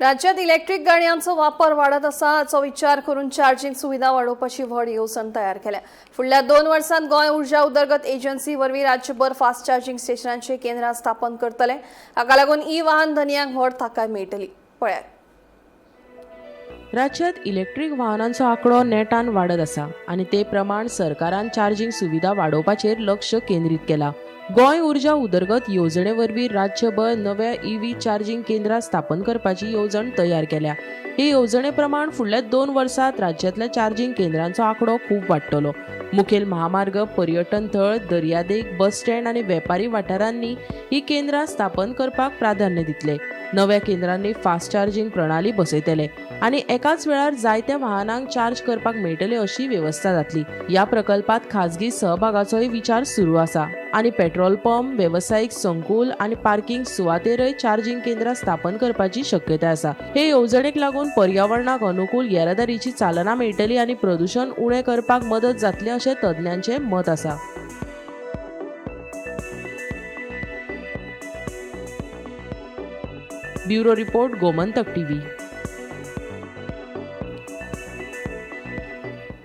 राज्यात इलेक्ट्रीक गाडयांचो वापर वाडत आसा हाचो विचार करून चार्जिंग सुविधा वाडोवपाची व्हड येवजण तयार केल्या. फुडल्या 2 वर्सांत गोंय उर्जा उदरगत एजन्सी वरवीं राज्यभर फास्ट चार्जिंग स्टेशनांची केंद्रां स्थापन करतले. हाका लागून ई वाहन धनयांक व्हड थाकाय मेळटली. पळयात. राज्यात इलेक्ट्रीक वाहनांचो आंकडो नेटान वाडत आसा आनी ते प्रमाण सरकारान चार्जिंग सुविधा वाडोवपाचेर लक्ष केंद्रीत केला. गोंय उर्जा उदरगत येवजणे वरवीं राज्यभर नव्या ईव्ही चार्जिंग केंद्रां स्थापन करपाची येवजण तयार केल्या. हे येवजणे प्रमाण फुडल्या 2 वर्सांत राज्यांतल्या चार्जिंग केंद्रांचो आंकडो खूब वाडटलो. मुखेल महामार्ग, पर्यटन थळ, दर्यादेग, बस स्टँड आनी वेपारी वाठारांनी ही केंद्रां स्थापन करपाक प्राधान्य दितले. नव्या केंद्रांनी फास्ट चार्जिंग प्रणाली बसयतले आनी एकाच वेळार जायत्या वाहनांक चार्ज करपाक मेळटले अशी वेवस्था जातली. ह्या प्रकल्पात खाजगी सहभागाचोय विचार सुरू आसा आनी पेट्रोल पंप, वेवसायीक संकुल आनी पार्किंग सुवातेरय चार्जिंग केंद्रां स्थापन करपाची शक्यताय आसा. हे येवजणेक लागून पर्यावरणाक अनुकूल येरादारीची चालना मेळटली आनी प्रदूशण उणें करपाक मदत जातली अशें तज्ञांचें मत आसा. Bureau report, Gomantak TV.